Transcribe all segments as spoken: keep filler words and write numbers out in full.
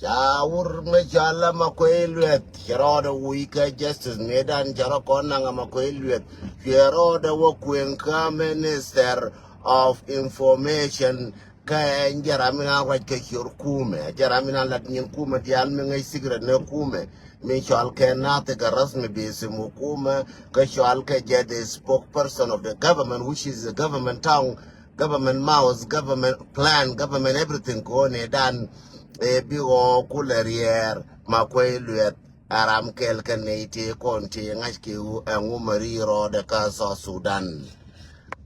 Ca wur mi cɔal a Makuei Lueth cɛ rɔɔdɛ wi̱i̱ kä justice mëëdan cɛ rɔ kɔn naŋ a Makuei Lueth. Cuɛ rɔɔdɛ wä kueŋ kä Minister of Information. Kä ɛn jɛ ram mi na ruac kɛ ciöt kumɛ, jɛ ram mi na lat nyin kumɛ diaal mi ŋäc secret ni kumɛ. Mi cɔal kɛ nathi kɛ rasmi bi simu kumɛ, kä cɔal kɛ jɛ the spokesperson of the government, which is the government tongue, government mouth, government plan, government everything. Kɛ ɣöö ni dan ɛ bi ɣɔɔ kulɛ riɛɛr. Makuei Lueth a ram kɛl kɛ nɛy ti kɔn ti ŋa̱c kɛ ɣöö ɛŋu mɛ ri rɔɔdɛ kä South Sudan.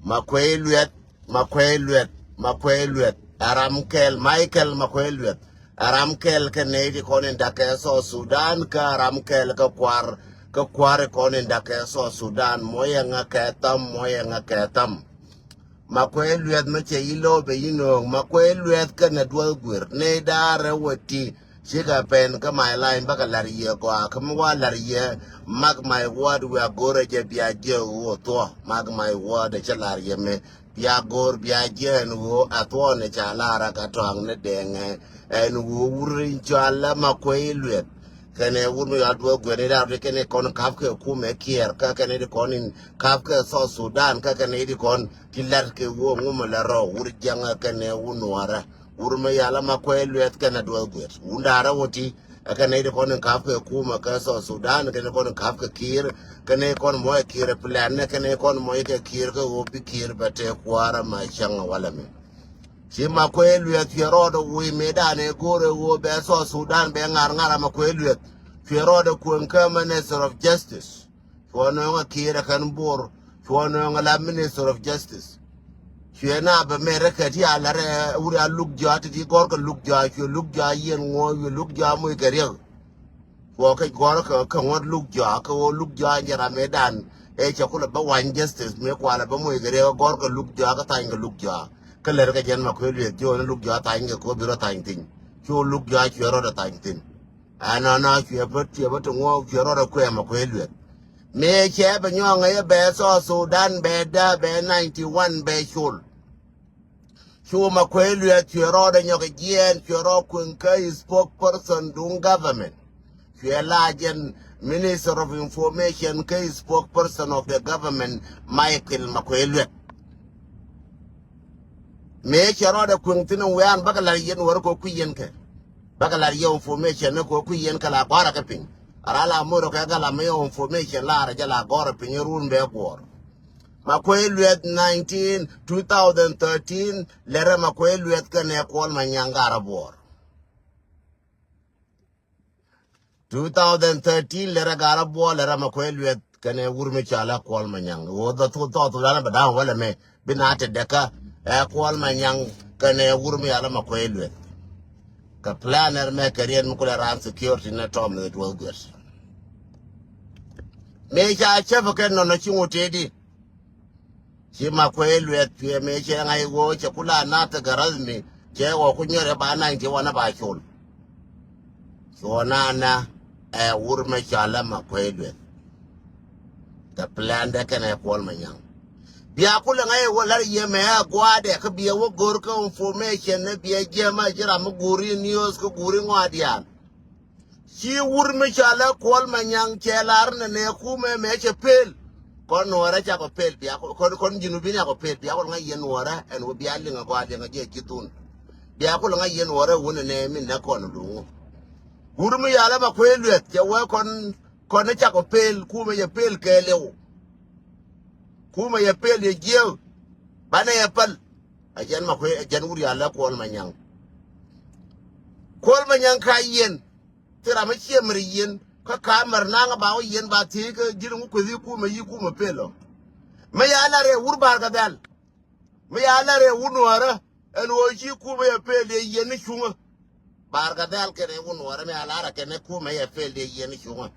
Makuei Lueth, Makuei Lueth, Makuei Lueth a ram kɛl, Michael Makuei Lueth a ram kɛl kɛ nɛy ti kɔn in da̱k kɛ South Sudan, kä a ram kɛl kɛ kuar, kɛ kuar kɔn in da̱k kɛ South Sudan. Muɔyɛ ŋa kɛ tham, muɔyɛ ŋa kɛ tham. Makuei Lueth mi cɛ yi lo̱o̱ bɛ yi nööŋ. Makuei Lueth kɛnɛ duɔth guir ni daarɛ wä ti. Cikɛ pɛn kä my line bäkɛ lar yɛ gɔaa kä mi wa lar yɛ. Mark my word, wiaa go̱rɛ jɛ bia jiɛ ɣöö thuɔ. Mark my word, cɛ lar yɛ mi bia go̱r bia jiɛ ɛn ɣöö a thuɔ ni ca lar a ka tɔaŋ ni dɛŋɛ. Ɛn ɣöö wur in cɔal a Makuei Lueth kɛnɛ wur mi yɔal duɔth guir ni daarɛ wä ti kɛnɛ kɔn ka̱p kɛ kumɛ Kiir kä kɛnɛ ti kɔn in ka̱p kɛ South Sudan kä kɛnɛ ti kɔn ti lat kɛ ɣöö ŋu mi la rɔ wur jiaŋä kɛnɛ wur nuɔrä. Wur mi yɔal a Makuei Lueth kɛnɛ duɔth guir. Wun da̱rä wä ti ɛ kɛnɛ ti kɔn in ka̱p kɛ kumɛ kɛ South Sudan, kɛnɛ kɔn in ka̱p kɛ Kiir, kɛnɛ kɔn mɔc kɛ Kiir plan, kɛnɛ kɔn mɔc kɛ Kiir kɛ ɣöö bi Kiir bɛ tëë kua̱rä ma cäŋ walɛ mi. Ci Makuei Lueth cuɛ rɔɔdɛ wi̱i̱ mëëdan ɛ go̱o̱rɛ ɣöö bɛ South Sudan bɛ ŋa̱r ŋa̱r a Makuei Lueth. Cuɛ rɔɔdɛ kueŋ kä Minister of Justice. Cuɔ nööŋ a Kiir ɛ kɛn Bor. Cuɔ nööŋ a la Minister of Justice. Cuɛ na bɛ mɛt rɛ kɛ ti a lar ɛ wur a luk jɔa ti ti gɔr kɛ luk jɔa, cuɛ luk jɔa yiɛn ŋuɔ, cuɛ luk jɔa moc kɛ riɛk. Cuɔ kɛ gɔr kɛ, kɛ ŋuɔt luk jɔa kɛ ɣöö luk jɔa in jɛ ram mëëdan ɛ cɛ kulɛ bä wany justice mëë kualɛ bä moc kɛ riɛk gɔr kɛ luk jɔa kɛ thany kɛ luk jɔa. Kä lɛr kɛ jɛn Makuei Lueth jiɔn luk jɔa thany kɛ kɛ ɣöö bi rɔ thany thi̱n. Cu luk jɔa cuɛ rɔɔdɛ thany thi̱n. Ɛnɔnɔ cuɛ bä, cuɛ bä ti ŋuɔ, cuɛ rɔɔdɛ kuɛ Makuei Lueth. Mëë cɛ bɛ nyɔɔŋ ɛ bɛ South Sudan bɛ dä bɛ ninety one bɛ col. Cu Makuei Lueth cuɛ rɔɔdɛ nyɔk jiɛɛn, cuɛ rɔɔdɛ kueŋ kä spokesperson duŋ government. Cuɛ la jɛn Minister of Information kä spokesperson of the government, Michael Makuei Lueth. Mëë cɛ rɔɔdɛ kueŋ thi̱n wiaan bäkɛ lar yɛn wär kɛ kui̱ yɛn kɛ. Bäkɛ lar yɛ information ni kɛ kui̱ yɛn kɛ la gɔ̱rä kɛ piny. A ra la mo̱rä kɛ gala mi yɛ information la rɛ jɛ la gɔ̱rä piny run bɛ guɔ̱ɔ̱r. Makuei Lueth nineteen, two thousand thirteen, lɛrɛ Makuei Lueth kɛnɛ Kuɔl Manyaŋ garä buɔɔr. Two thousand thirteen lɛrɛ garä buɔɔr lɛrɛ Makuei Lueth kɛnɛ wur mi cɔal a Kuɔl Manyaŋ. Wä dhɔ thok thok thok danɛ bɛ da̱ŋ wälɛ mɛ bi na te dɛkä ɛ Kuɔl Manyaŋ kɛnɛ wur mi cɔal a Makuei Lueth. Kɛ planner mɛ kɛ riɛn mi kulɛ ran security ni tɔm ni duɔth guiɛt. Mëë ca cäpä kɛ nɔnɔ ci ŋut tëëdi. Ci Makuei Lueth cuɛ mëë cɛ ŋa̱c ɣöö cɛ kula nath kɛ rasmi cɛ ɣɔw ku nyɔrɛ ba na̱ny ti wanɛ ba col. Cuɔ nana ɛ wur mɛ cɔalɛ Makuei Lueth. Kɛ plan dɛ kɛnɛ Kuɔl Manyaŋ. Bia kulɛ ŋa̱c ɣöö lar yɛ mɛ ɛ gua̱a̱dɛ kä bia wä go̱r kä information ni bia jiɛm a ji̱ ram mi guuri news kä guuri ŋɔaadian. Ci wur mi cɔalɛ Kuɔl Manyaŋ cɛ lar nɛ nɛ kumɛ mɛ cɛ pel. Kɔn nuɔrɛ cakɔ pel bia kɔn, kɔn junubin cakɔ pel bia kɔn ŋa̱c yɛn nuɔrɛ ɛn wä bia liŋ a gɔaa liŋ a jiɛ ji̱ thun. Bia kɔn ŋa̱c yɛn nuɔrɛ wun nɛ nɛ min nɛ kɔn luŋ. Wur mi cɔalɛ Makuei Lueth cɛ wee kɔn, kɔn cakɔ pel kumɛ cɛ pel kɛɛliw. Kumɛ cɛ pel cɛ jiɛ banɛ cɛ päl. A jɛn Makuei a jɛn wur cɔalɛ Kuɔl Manyaŋ. Kuɔl Manyaŋ ka yɛn. Thil ram mi ciɛ mɛr yien kä ka mɛr naŋ ba wä yien ba thiec kä ji̱n ŋu kueth yi kumɛ yi kumɛ pel ɔ. Mi ya lar ɛ wur Bar Gadhɛl. Mi ya lar ɛ wur nuɔrä ɛn ɣöö ci kumɛ yɛ pel yɛ yien ni cuŋä. Bar Gadhɛl kɛnɛ wur nuɔrä mi ya lar ɛ kɛnɛ kumɛ yɛ pel yɛ yien ni cuŋä.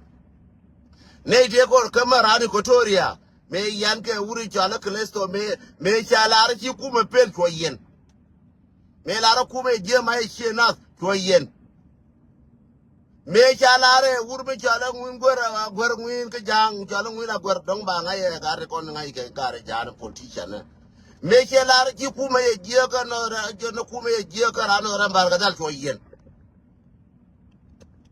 Nɛy tëë kɔr kä mɛr ran Equatoria mëë yan kɛ wur cɔalɛ Kelesto mëë, mëë ca lar ci kumɛ pel cuɔ yien. Mëë lar ɛ kumɛ jiɛ ma yɛ ciɛ nath cuɔ yien. Mëë ca lar ɛ wur mi cɔalɛ ŋuin guer a guer ŋuin kä ja̱a̱ŋ cɔalɛ ŋuin a guer dɔ̱ŋ ba ŋa̱c ɛ gat ri kɔn ŋa̱c kɛ gat ri ja̱a̱n politician ɛ. Mëë cɛ lar ci kumɛ yɛ jiɛ kä nɔ rɛ jɛ ni kumɛ yɛ jiɛ kä ran nɔ rɛ Bar Gadhɛl cuɔ yien.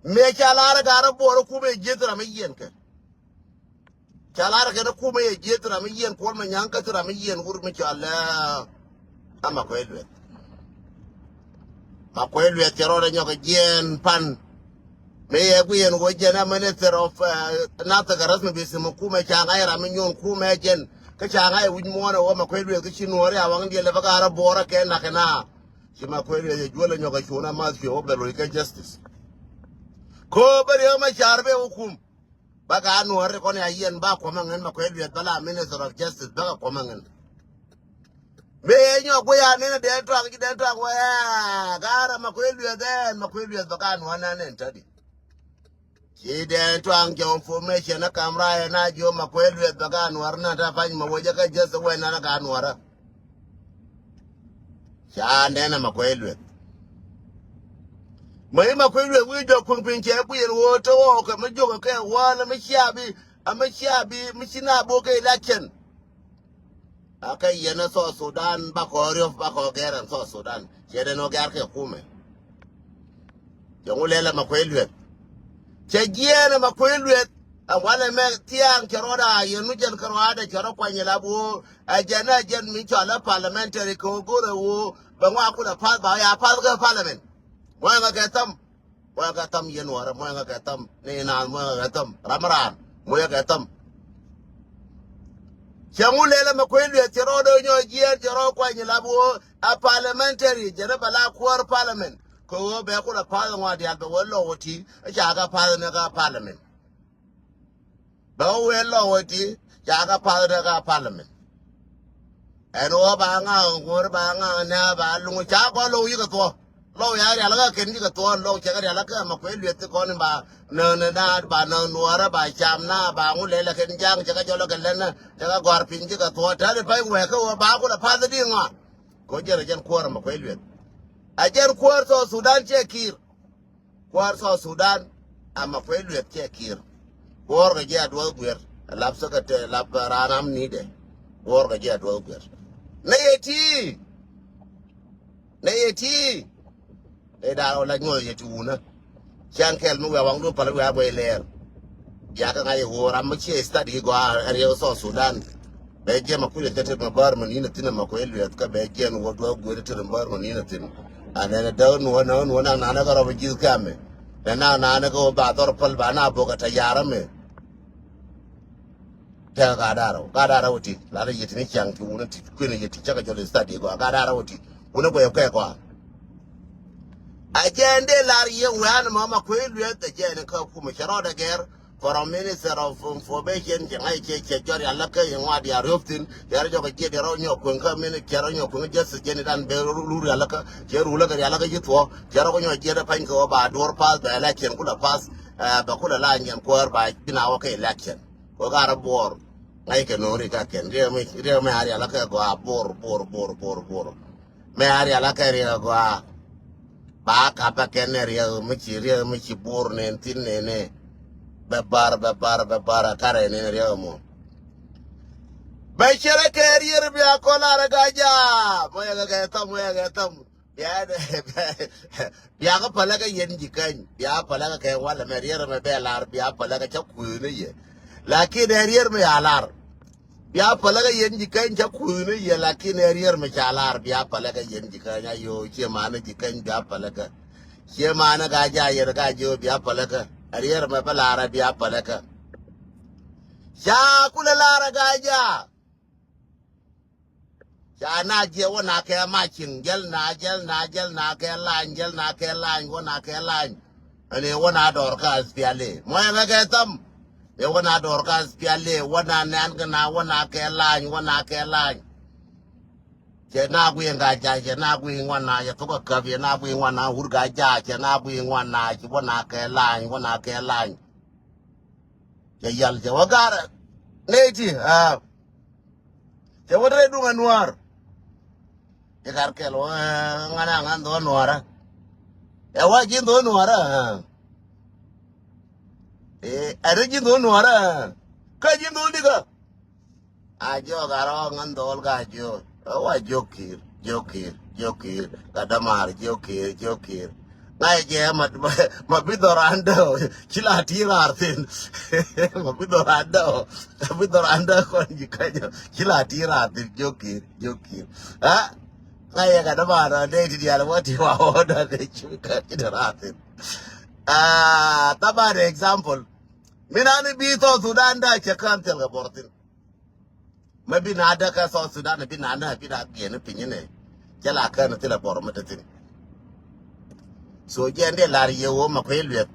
Mëë ca lar ɛ gat rɔ buɔɔr ɛ kumɛ jieth ram mi yiɛn kɛ. Ca lar ɛ kɛn ɛ kumɛ yɛ jieth ram mi yiɛn Kuɔl Manyaŋ kä thi ram mi yiɛn wur mi cɔal ɛ Makuei Lueth. Makuei Lueth cɛ rɔɔdɛ nyɔk ɛ jiɛɛn pan. Mëë yɛ guiɛn wä jɛn ɛ Minister of, eh, nothing ɛ rasmi business mi kumɛ ca ŋa̱c ram mi nyuɔn kumɛ jɛn. Kä ca ŋa̱c ɛ wi̱c muɔ̱ɔ̱n ɛ wä Makuei Lueth kä ci nuɔɔri a waŋ diɛl ɛ bä gat rɔ buɔɔr ɛ kɛ nak ɛ na. Ci Makuei Lueth ɛ juɔl ɛ nyɔk ɛ cuun a math cuɛ wä bɛ loc kɛ justice. Ko bä riek ma car bɛ wä kum. Bä ka nuɔr kɔn ya yɛn ba kuɔmä ŋän Makuei Lueth bä la Minister of Justice bä ka kuɔmä ŋän. Mëë nyɔk guic a nɛn a Dɛn Tuaŋ ci Dɛn Tuaŋ wä ɛ gat rɔ Makuei Lueth ɛn Makuei Lueth bä ka nuɔr na nɛn tädi. Ci Dɛn Tuaŋ jɛ information ɛ kam ra ɛ na jiö Makuei Lueth bä ka nuɔr na ta pany ma wä jɛ kä justice wä na na ka nuɔrä. Ca nɛn ɛ Makuei Lueth. Mä i̱ Makuei Lueth wi̱i̱ jɔk kueŋ piny cɛ kui̱ yɛn ɣöö te ɣɔɔ kɛ mi jok kɛ wäl mi cia bi, a mi cia bi, mi ci na bok kɛ election. A kɛ yɛn ɛ South Sudan bakɔ riɔp bakɔ gɛr ɛn South Sudan. Cɛ dɛn ɣöö gɛr kɛ kumɛ. Cɛ ŋu lɛl ɛ Makuei Lueth. Cɛ jiɛɛn ɛ Makuei Lueth. Ɛ walɛ mɛ thiaŋ cɛ rɔɔda yɛn nu jɛn kɛ rɔɔdɛ cɛ rɔ kuany ilap ɣöö ɛ jɛn ɛ jɛn mi cɔal ɛ parliamentary kɛ ɣöö go̱rɛ ɣöö bɛ ŋɔak kulɛ path ba ya path kɛ parliament. Muɔ̱yɛ ŋa kɛ tham. Muɔ̱yɛ kɛ tham yɛn wärä muɔ̱yɛ ŋa kɛ tham ni naath muɔ̱yɛ ŋa kɛ tham ram raan muɔ̱yɛ kɛ tham. Cɛ ŋu lɛl ɛ Makuei Lueth cɛ rɔɔdɛ nyɔk jiɛɛn cɛ rɔ kuany ilap ɣöö ɛ parliamentary jɛn ɛ bɛ la kuäär parliament. Kɛ ɣöö bɛ kulɛ path ŋɔak diaal bɛ wee lɔw ɛ ti ɛ ca kɛ path ni kä parliament. Bɛ wee lɔw ɛ ti ca kɛ path ni kä parliament. Ɛn ɣöö ba ŋa̱a̱ŋ ŋuɔ̱r ba ŋa̱a̱ŋ nɛ ba luŋ ca kɔ lɔw yikɛ thuɔ̱k. Lɔw ya rial kä kɛn yikɛ thuɔ̱k lɔw cɛ kɛ rial kä Makuei Lueth ti kɔn ba nä nä na ba nä nuɔrä ba cam na ba ŋu lɛl ɛ kɛn ja̱a̱ŋ cɛ kɛ jɔl ɛ kɛ lɛn cɛ kɛ gɔ̱a̱r piny yikɛ thuɔ̱k. Tɛn i̱ pay wɛɛk kä ɣöö ba kulɛ path di ŋɔak. Kɛ ɣöö jɛn ɛ jɛn kuäär ɛ Makuei Lueth. Ɛ jɛn kuäär South Sudan cɛ kiir. Kuäär South Sudan ama Makuei Lueth cɛ kiir. Guɔ̱ɔ̱r kɛ jɛ a duɔth guer a lap secretary lap raan am nidɛ. Guɔ̱ɔ̱r kɛ jɛ a duɔth guer. Nɛ yɛ ti. Nɛ yɛ ti. Nɛ da̱a̱n wä la nyuɔth yɛ ti wunä. Ciaŋ kɛl mi wiaa waŋdu pal wiaa guɛy lɛɛr. Bia kä ŋa̱c i̱ ɣöö ram mi ciɛ study i̱ gɔaa ɛ riɛk South Sudan. Bɛ jiɛn ma kui̱dɛ thil tet ma bär ma ni̱n a thi̱n a Makuei Lueth kä bɛ jiɛn wä duɔ̱ɔ̱k gui̱dɛ tet ma bär ma ni̱n a thi̱n. A nɛn a däk nuɔ̱ɔ̱n nuɔ̱ɔ̱n naŋ naan kä rɔm a ji̱th kɛmɛ. Nɛ naŋ naan kä wä ba dhɔr päl ba na bok a tɛ̈ ya̱r ɛmɛ. Tɛk ka da̱rä ka da̱rä wä ti la rɛ yɛ ti ni ciaŋ ti wun a ti kui̱n a yɛ ti cä kɛ jɔl study gɔaa ka da̱rä wä ti wun a guɛy kɛ gɔaa. A jɛn dee lar yɛ wɛ̈ɛ̈n mɔ Makuei Lueth a jɛn kä kumɛ cɛ rɔɔdɛ gɛr. From Minister of Information cɛ ŋa̱c cɛ cɛ jɔr ya läkä yɛ ŋuat ya riöp thi̱n ya rɔ jɔk a jiɛt ya rɔ nyɔk kueŋ kä mini cɛ rɔ nyɔk kueŋ justice jɛn idan ben rur ya läkä cɛ rur läkä ya läkä ji̱ thuɔ̱k cɛ rɔ kɛ nyɔk jiɛt a pany kɛ wä ba duɔr path bɛ election kulɛ path. Bɛ kulɛ la nyɛn kuäär ba ji̱ na wä kɛ election. Kɛ wä ka rɔ buɔr ŋa̱c kɛ no̱o̱ŋ ri ka kɛn riɛk mi riɛk mi a rial läkä gɔaa buɔr buɔr buɔr buɔr buɔr. Mɛ a rial a kɛ riɛk a gɔaa. Ba kap a kɛn ɛ riɛk mi ci riɛk mi ci bur nɛn thin nɛnɛ. Bɛ bar bɛ bar bɛ bar a karɛ nɛn riɛk a mɔ. Bɛ cɛrɛ kɛ riɛr bia kɔl a rɛ gaja. Mɔ yɛ kɛ kɛ tham mɔ yɛ kɛ tham. Bia bia kä pälä kä yɛn ji̱ käny bia pälä kä kɛ walɛ mɛ riɛr mɛ bɛ lar bia pälä kä cä kuëë ni yɛ. Lakin ɛ riɛr mɛ ya lar. Bia pälä kä yɛn ji̱ käny cä kuëëni yɛ lakin ɛ riɛr mi ca lar bia pälä kä yɛn ji̱ käny a yo cie manä ji̱ käny bia pälä kä. Cie manä ka ja yɛn ka jiö bia pälä kä. Ɛ riɛr mɛ bä lar ɛ bia pälä kä. Ca kulɛ lar ɛ ka ja. Ca na jiɛ wä na kɛ ma ciŋ jäl na jäl na jäl na kɛ lany jäl na kɛ lany wä na kɛ lany. Ɛn ɛ wä na dɔr ka aspiali mɔ ɛn ɛ kɛ tham. Ɛ wä na dɔr ka aspiali wä na nɛn kɛ na wä na kɛ lany wä na kɛ lany. Cɛ na gui ŋa ja cɛ na gui ŋuan na cɛ thok a käp cɛ na gui ŋuan na wur ga ja cɛ na gui ŋuan na ci wä na kɛ lany wä na kɛ lany. Cɛ yal cɛ wä garɛ. Nɛ iti a. Cɛ wä rɛ duŋ a nuar. Cɛ kar kɛl wä ŋan a ŋan dhɔ nuarä. Ɛ wa ji̱n dhɔ nuarä. Ɛ rɛ ji̱n dhɔ nuarä. Kä ji̱n dhɔ dikä. A jiɔk a rɔ ŋän dhɔl ka jiɔk. Ɛ wa jiɔk ki̱i̱r jiɔk ki̱i̱r jiɔk ki̱i̱r. Ka dämaar jiɔk ki̱i̱r jiɔk ki̱i̱r. Ŋa̱cɛ jɛ ma, ma, ma bi dhɔran dä ɔ, ci la ti raar thin. Ma bi dhɔran dä ɔ, ma bi dhɔran dä kɔn ji̱ kanyɔ, ci la ti raar thin, jiök ki̱i̱r, jiök ki̱i̱r. Aa, ŋa̱cɛ jɛ ka dämaar ɔ, dee ti diaal wä ti wa ɔ dä dee ci ka ti raar thin. Aa, thaman example. Min an i̱ bi South Sudan da cɛ kään thil kɛ bɔr thin. Mɛ bi na dä kä South Sudan, bi na dä, bi na giɛn piny inɛ. Cɛ la kään thilɛ bɔr mɛ te thin. So jɛn dee lar yɛ wä ma kuɛ lueth.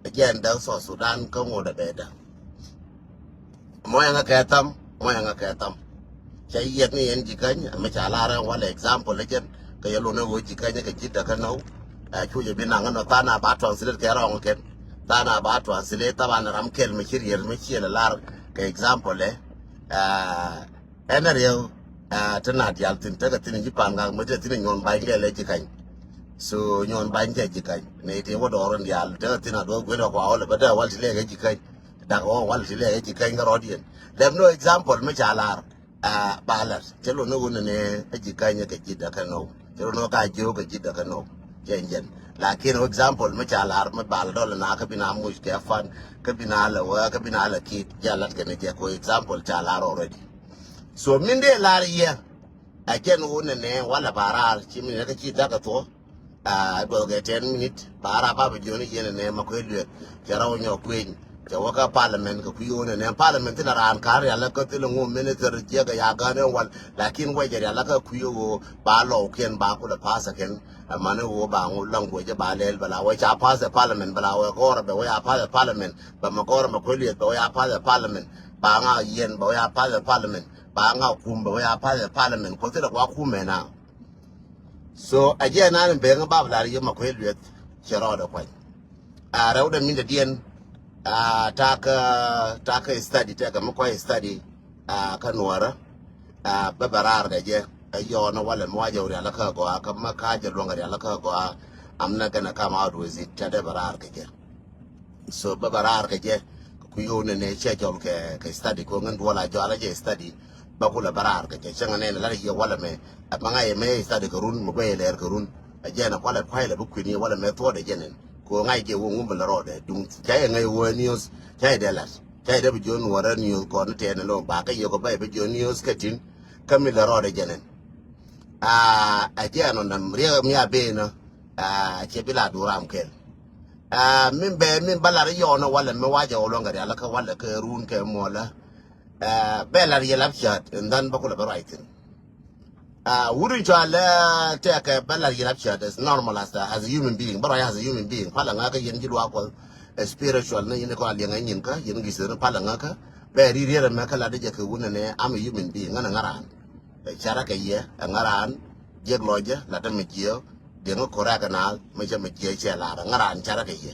Jɛn dä South Sudan kä ŋot a bɛ dä. Mɔ yɛn ŋa kɛ tham, mɔ yɛn ŋa kɛ tham. Cɛ yiɛt ni yɛn ji̱ käny, mɛ ca lar ɛn walɛ example jɛn. Kɛ yɛ lon ɛ wä ji̱ käny kɛ ji̱ dä kä nɔw. Ɛ cu jɛ bi naŋ nɔ than a ba translate kɛ rɔŋ kɛn. Than a ba translate thaban ram kɛl mɛ ci riɛr mɛ ci lɛ lar kɛ example ɛ. Aa, ɛn a riɛw, aa, te na dial thin, tekɛ thin ji̱ pan gak, mɛ te thin nyuɔn ba̱ny kɛ lɛ ji̱ kany. So nyuɔn ba̱ny kɛ ji̱ kany. Nɛ ti wä dɔɔr in dial, tekɛ thin a duɔk guel a kua wä lɛ bä dee wal ti lɛ kɛ ji̱ kany. Dak wä wal ti lɛ kɛ ji̱ kany kä rɔɔd yɛn. Lɛm no example mɛ ca lar, aa, ba lar. Cɛ lo ni wun ni ɛ ji̱ kany kɛ ji̱ dä kɛ nɔw. Cɛ lo ni ka ji̱ kɛ ji̱ dä kɛ nɔw. Jɛn jɛn. Lakin example mɛ ca lar mɛ bal dɔl na kä bi na muc kɛ fan, kä bi na lɛ wä, kä bi na lɛ kit, jɛ lat kɛn jɛ ko example ca lar already. So min dee lar yɛ, a jɛn wun ni nɛ wala ba rar, ci min kä ci dak a thɔ. A duɔth kɛ ten minute, ba rar ba bi jiɔni yɛn ni nɛ ma kuɛ luet, cɛ rɔw nyɔ kueny. Cɛ wä kä parliament kɛ kui̱ wun ni nɛ parliament thin a ran ka rial kä thil ŋu minister jiɛ kɛ ya gani wal, lakin wɛ jɛ rial kä kui̱ wun ba lɔw kɛn ba kulɛ pass kɛn. Ɛ mani wun ba ŋu language ba lɛl bɛ la wɛ ca pass ɛ parliament bɛ la wɛ gɔr bɛ wɛ ya pass ɛ parliament bɛ ma gɔr ma kuɛ luet bɛ wɛ ya pass ɛ parliament ba ŋa yɛn bɛ wɛ ya pass ɛ parliament ba ŋa kum bɛ wɛ ya pass ɛ parliament kuɔ thil ɛ kua kum ɛ na. So a jiɛ nan in ben bab lar yɛ ma kuɛ luet cɛ rɔɔdɛ kuany. A rɛw dɛ min dɛ diɛn, a takä, takä study tɛkɛ mi kuay study, a kä nuɔrä, a bä bɛ raar kɛ jɛ. Ɛ yɔɔnä walɛ mi wa jɛ rial kä gɔaa kä ma ka jɛ luɔŋ rial kä gɔaa. I'm not gonna come out with it, cɛ dɛ bɛ raar kɛ jɛ. So bä bɛ raar kɛ jɛ. Ku yio̱w nɛ nɛ cɛ jɔl kɛ, kɛ study ko ŋän duɔl a jɔal a jɛ study. Bä kulɛ bä raar kɛ jɛ cäŋ nɛ nɛ lar yɛ walɛ mɛ. A bä ŋa̱ yɛ mɛ study kɛ run mɛ bä yɛ lɛɛr kɛ run. A jɛ nɛ kualɛ kuay lɛ bä kui̱n yɛ walɛ mɛ thuɔdɛ jɛ nɛn. Ko ŋa̱ jɛ wä ŋum bä lɛ rɔɔdɛ duŋ ca yɛ ŋa̱ yɛ wä news ca yɛ dɛ lat. Ca yɛ dɛ bä jiɔn wä rɛ news kɔn tɛɛn lɔ ba kä yɛ kɔ bä yɛ bä jiɔn news kɛ tin. Kä mi lɛ rɔɔdɛ jɛ nɛn. A, a jɛ nɔ nam riɛk mi a bee nɔ. A, cɛ bi la duram kɛl. A, min bɛ, min ba lar yɔɔnɔ walɛ mi wacɛ wä luɔŋ kɛ rial kä walɛ kɛ run kɛ muɔlä. A, bɛ lar yɛ lap chat, and then bä kulɛ bä ruac thin. A, wurun cua lɛ tɛkɛ bɛ lar yɛ lap chat as normal as a, as a human being. Bä ruac as a human being. Palɛ ŋa kä yɛn ji̱ luak kuɔth, a spiritual ni yɛn kɔn a liɛŋ a nyin kä, yɛn gisir ni palɛ ŋa kä. Bɛ ri riɛr ɛmɛ kä lat jɛ kɛ wun ɛnɛ, I'm a human being, ŋän a ŋa̱ran. Ɛ carä kɛ yɛ, ɛ ŋa̱ran, jiɛk lɔcä, latdä mi jiɛ, diɛŋä ko̱rä kɛ naath, mi cä mi jiɛ cɛ lar, ɛ ŋa̱ran carä kɛ yɛ.